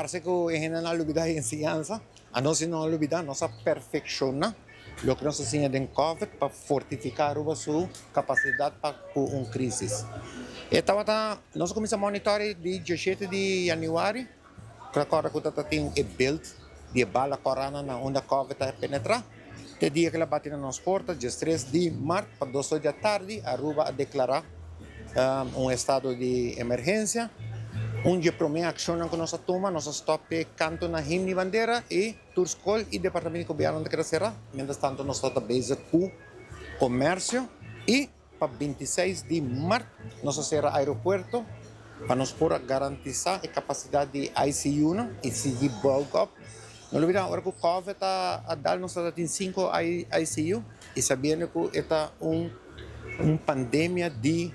Parse ku e hendenan a lubidá e enseñansa. Anos si no a lubidá, nos a perfekshoná loke nos a siña den Covid pa fortifiká Aruba su kapasidat pa ku un krísis. E tabata, nos a kuminsá monitòre di 17 di yanüari, ku ta kòrda ku tabata tin e beld di e bala kòrana na unda Covid a penetrá, te dia ku el a bati na nos porta, 13 di mart pa 2 or di atardi, Aruba a deklará un estado di emergensia. Un di e promé akshonnan ku nos a tuma, nos a stòp e kanto na himno i bandera i tur skol i departamento di gobièrnu ta keda será. Mientras tanto nos ta bezig ku komersio i pa 26 di mart nos a sera aeropuerto pa nos por a garantisá e kapasidat di ICU-nan i sigui bulk up. No lubidá, ora ku Covid a dal, nos tabata tin sinku ICU i sabiendo ku e ta un pandemia di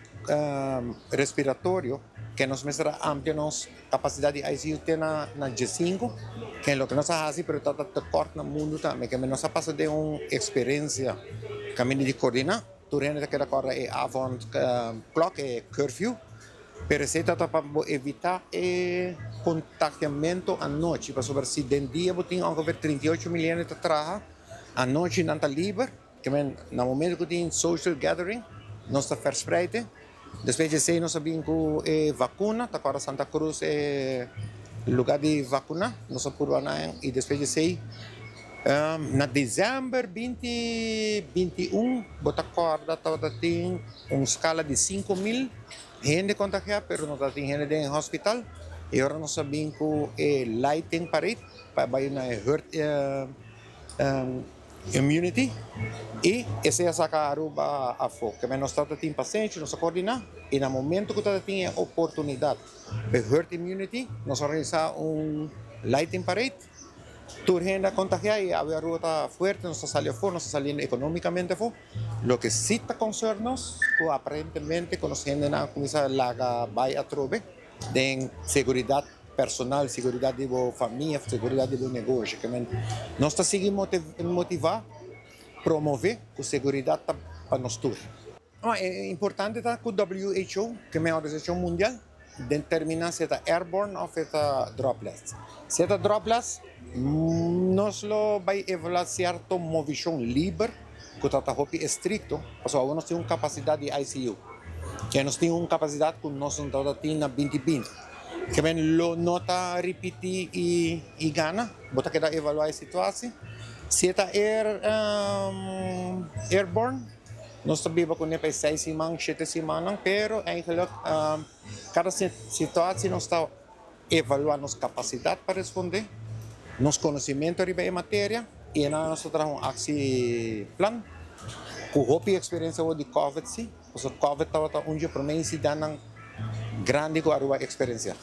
respiratorio, ke nos mester a amplia nos kapasidat di ICU te na 15, ke loke nos a hasi, pero tabata tekort na mundu tambe, ke nos a pasa den un eksperensia kaminda di koordiná. Tur hende ta keda kòrda e avond klòk, e curfew, pero esei tabata pa bo evitá e kontagiamentu anochi, pasobra si den dia bo tin ongeveer 38.000 hende ta traha, anochi nan ta liber, ke men na momento ku tin social gathering nos ta verspreid e. Despues di esei nos a bin ku e vakuna, ta kòrda Santa Cruz e lugá di vakuná, nos a purba nan i despues di esei na desèmber 2021 bo ta kòrda tabata tin un skala di 5000 hende kontagiá, pero no tabatin hende den hospital i ora nos a bin ku e lighting parade pa bai na e herd immunity i esei a saka Aruba afó. Keme nos tabata tin pasenshi, nos a koordiná i na momento ku tabata tin e oportunidat pa e herd immunity nos a organisá un lighting parade. Tur hende a kontagiá i awe Aruba ta fuerte, nos ta sali afó, nos ta saliendo ekonómikamente afó. Loke sí ta concern nos ku aparentemente ku nos hendenan a kuminsá laga bai atrobe den seguridat personal, seguridat di bo famia, seguridat di bo negoshi. Ke men nos ta sigui motivá, promové ku seguridat ta pa nos tur. E importante ta ku WHO, ke men Organisashon Mundial, determiná si e ta airborne òf e ta droplets. Si e ta droplets, nos lo bai evaluá sierto movishon liber ku ta ta hopi estrikto, pasobra awor nos tin un kapasidat di ICU. Ke nos tin un kapasidat ku nos no tabata tin na 2020. Ke men lo no ta ripití i gana, bo ta keda evaluá e situasi. Si e ta airborne, nos ta biba kuné pa e 6 siman, 7 simannan, pero eigenlijk kada situasi nos ta evaluá nos kapasidat pa respondé, nos konosementu riba e materia i nos ta traha un actieplan ku hopi eksperensia di COVID, sí. Pasobra COVID tabata un di e promé insidentenan grandi ku Aruba a eksperensiá.